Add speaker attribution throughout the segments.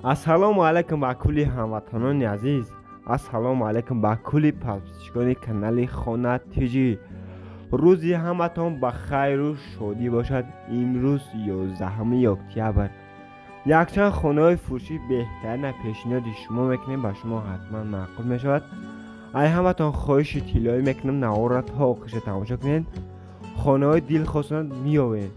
Speaker 1: Ассалому алайкум ба кулли ҳамватанони азиз, ассалому алайкум ба кулли подписчикони канали Хона ТЖ. Рӯзи ҳаматон ба хайру шодӣ бошад. Имрӯз 11 октябр. Якчанд хонаҳои фурӯшӣ беҳтарина пешниҳоди шумо мекунем, ба шумо ҳатман маъқул мешавад. Ай ҳаматон хоҳиши тиллоӣ мекунам, наворро то охириша тамошо кунед. Хонаҳои дилхостона меёбед.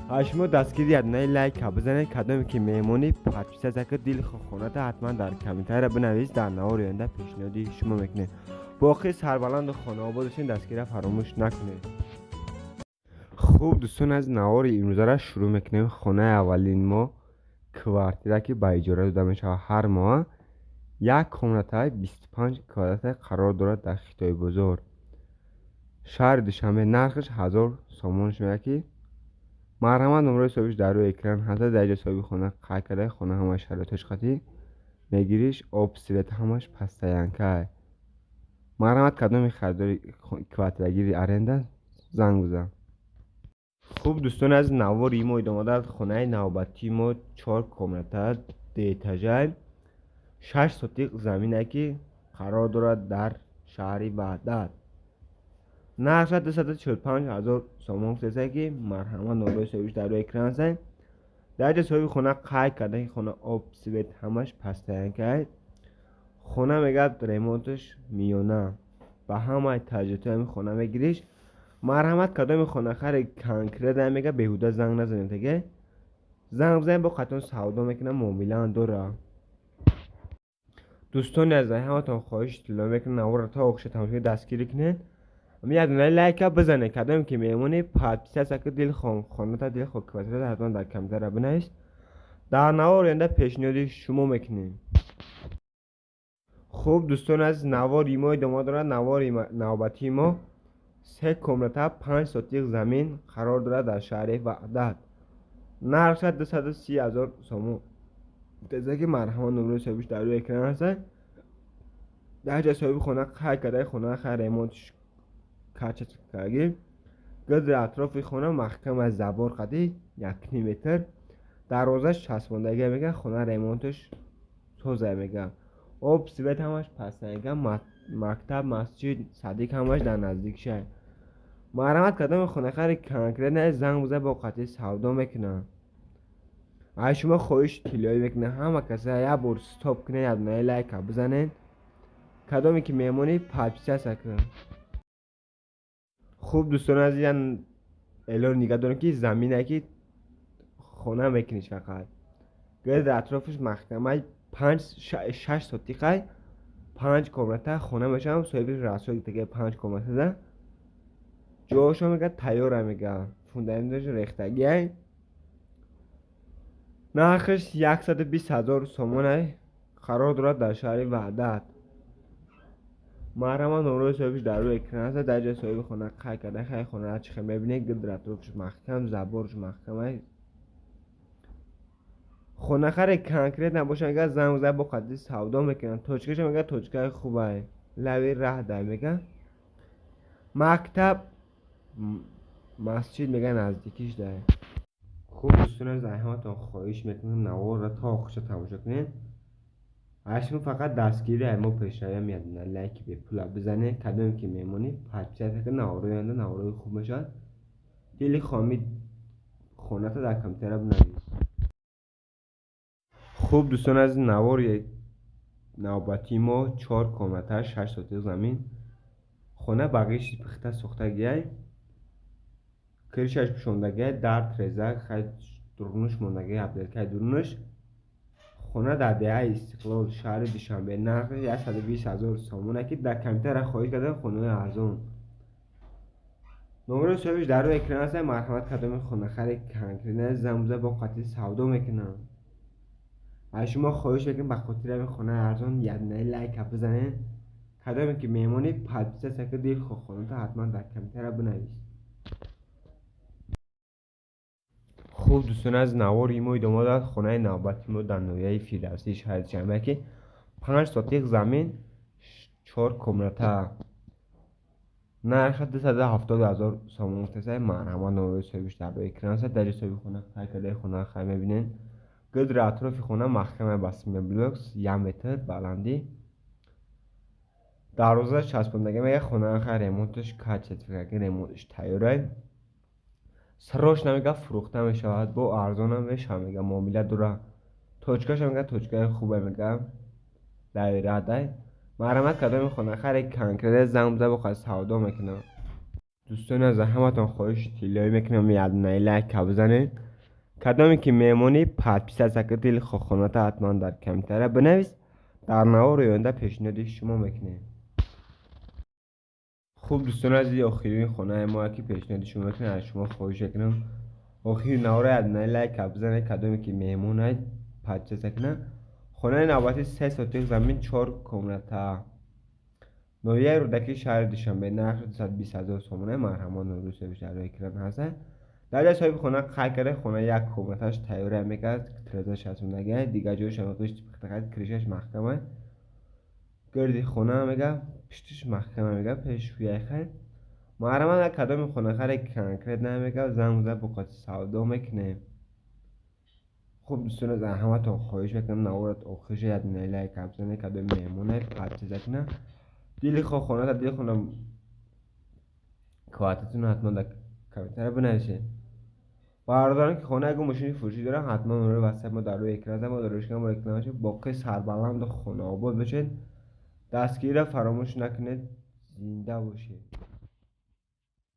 Speaker 1: Аз шумо дастгири ядонаи лайка бизанед. Кадоме ки меҳмонӣ, подписаться ки дилхоҳ хоната ҳатман дар комментария бинавис, дар навори оянда пешниҳоди шумо мекунем. Боқӣ сарбаланду хонаобод бошед, дастгирия фаромӯш накунед. Хуб дӯстон, аз навори имрӯзара шурӯъ мекунем. Хонаи аввалин мо квартира ки ба иҷора дода мешавад ҳар моҳ, як комнатаи 25 квадрата қарор дорад дар Хитойбозор, шаҳри Душанбе. Нархаш 1000 сомон шуда ки марҳамат номрои соҳибиш дар рӯи экран ҳаст. Дар ҷои соҳиби хона қайд карда, хона ҳамаи шароитош қатӣ мегириш, об, свет ҳамаш постоянка. Марҳамат кадоми харидори квартирагири аренда занг бизан. Хуб дӯстон, аз навори мо идома дорад. Хонаи навбатии мо 4 комната, дуэтажа, 6 сотиқ замине ки қарор дорад дар шаҳри Ваҳдат. Нархаш 245 ҳазор сомон гуфтааст ки марҳамат номрои соҳибиш дар рӯи экран аст. Дар ҷои соҳиби хона қайд карда ки хона об, свет ҳамаш постоянка. Хона мегӯяд ремонташ миёна, ба ҳамаи таҷҳизоти ҳамин хона мегириш. Марҳамат кадоми хонахари конкретно мега беҳуда занг назанед, аге занг бизанед бо қатон савдо мекунам, муомилаам дора. Дӯстони азиз, ҳаматон хоҳиш тилло мекунам, наворро то охиша тамошо дастгирӣ кунед. Як дона лайка бизанед. Кадоме ки меҳмонӣ, подписаться ки дилхоҳ хоната, дилхоҳ квартирата ҳатман дар комментария бинавис. Дар навори оянда пешниҳоди шумо мекунем. Хуб дӯстони азиз, навори мо идома дорад. Навори навбатии мо 3 комната, 5 сотиқ замин қарор дорад дар шаҳри Ваҳдат. Нархаш 230 ҳазор сомон. Тезаки марҳамат номрои соҳибиш дар рӯи экран аст. Дар ҷои соҳиби хона қайд карда, хона хайр ремонтш качакаги. Гирди атрофи хона маҳкам аз забор қади 1,5 метр. Дарвозаш часпондагӣ мега, хона ремонтш тоза мега. Об, свет ҳамаш постоянка, мактаб, масҷид, садик ҳамаш дар наздикшай. Марҳамат кадоми хонахари конкретно занг бизан, бо қатъи савдо мекунам. Аз шумо хоҳиши тиллоӣ мекунам, ҳама каса як бор стоп кунед, як дона лайка бизанед. Кадоме ки меҳмонӣ, подписаться кунед. Хуб дӯстони азиз, эълон нигаҳ дорем ки замине ки хона мекуниш фақат. Гирди атрофиш маҳкамаи 5 6 сотиқай, 5 комната хона мешавам, соҳиби расои таги 5 комната ҷоошо мега тайёра мега, фундаменташ рехтагиай. Нархаш 120 ҳазор сомонай, қарор дорад дар шаҳри Ваҳдат. Марҳамат номрои соҳибиш дар рӯи экран аст. Дар ҷои соҳиби хона қайд карда, хайр хонара чӣ хел мебинед, гирди атрофиш маҳкам, заборш маҳкамай. Хонахаре конкрет набошад, мега занг бизан, бо қатъи савдо мекунам. Точкаша мега точкаи хубай, лави раҳ дай мега. Мактаб, масҷид мега наздикиш дай. Хуб дӯстони азиз, ҳаматон хоҳиш мекунам, наворро то охиша тамошо кунед. Аз шумо фақат дастгирии ай мо пешравиам як дона лайки бепула бизанед. Кадоме ки меҳмонӣ, подписаться ки наворои оянда наворои хуб мешавад. Дили хоми хоната дар комментария бинавис. Хуб дӯстони азиз, навори навбатии мо 4 комната, 6 сотиқ замин. Хона ба ғишти пухта сохтагиай. Крышаш пӯшондагиай, дар трезак, хай дурнуш мондагиай, отделкаи дурнуш. Хона дар деҳаи Истиқлол, шаҳри Душанбе. Нархаш 120 ҳазор сомоне ки дар комментария хоҳиш кардам хонаҳои арзон. Номрои соҳибиш дар рӯи экран аст. Марҳамат кадоми хонахари конкретно занг бизан, бо қатъи савдо мекунам. Аз шумо хоҳиш мекунам, ба хотири ҳамин хонаи арзон як дона лайка бизанед. Кадоме ки меҳмонӣ, подписаться ки дилхоҳ хоната ҳатман дар комментария бинавис. Хуб дӯстони азиз, навори мо идома дорад. Хонаи навбатии мо дар ноҳияи Фирдавсии шаҳри Душанбе ки 5 сотиқ замин, 4 комната. Нархаш 270 ҳазор сомон гуфтааст. Марҳамат номрои соҳибиш дар рӯи экран аст. Дар ҷои соҳиби хона қайд кардаи хона хай мебинед. Гирди атрофи хона маҳкама ба семенблок, 1 метр баландӣ. Дарвоза часпондагӣ мега, хона хай ремонташ качественный, ремонташ тайёрай. Срочно мега фурӯхта мешавад, бо арзонам мешавад, мега муомила дора. Точкаша мега точкаи хубе мега. Дайрадай. Марҳамат, кадоми хонахаре конкретно занг биза, бохад савдо мекунам. Дӯстони азиз, ҳаматон хоҳиши тиллоӣ мекунам, якдонаи лайка бизанед. Кадоме ки меҳмонӣ, подписаться ки дили хоната ҳатман дар комментария бинавис. Дар навори оянда пешниҳоди шумо мекунем. Хуб, дӯстони азиз, охирин хонаи мо ки пешниҳоди шумо мекунем, аз шумо хоҳиш мекунам, охири навора якдонаи лайка бизанед. Кадоме ки меҳмонад, подписаться кунад. Хонаи навбатӣ 3 сотих замин, 4 комната. Ноҳияи Рӯдакӣ, шаҳри Душанбе, нархи 220 ҳазор сомона. Марҳамат, нурусевич дар рӯи экран ҳаст. Дар ҷои соҳиби хона қайд карда, хона як комнаташ тайёра мекард, тиреза часпондагӣ, дигар ҷояш крышаш маҳкама. Гирди хона мега, пуштиш маҳкама мега, пешшӯяй хай. Марҳамат, кадоми хонахаре конкретно мега, занг биза, бо савдо мекунем. Хуб, дӯстони азиз, ҳаматон хоҳиш мекунам, наворат охир шуда якдонаи лайка бизанед. Кадоми меҳмонае, подписаться кунад. Дили хоҳ хоната, дили хона квартиратонро ҳатман дар комментария бинависед. Бародарон, ки хона ягон мошини фурӯшӣ доранд, ҳатман номери ватсап мо дар рӯи экран зад, мо дар рӯи мо реклама шед. Боқӣ сарбаланду хонаобод бошед. Дастгириро фаромӯш накунед. Зинда бошед.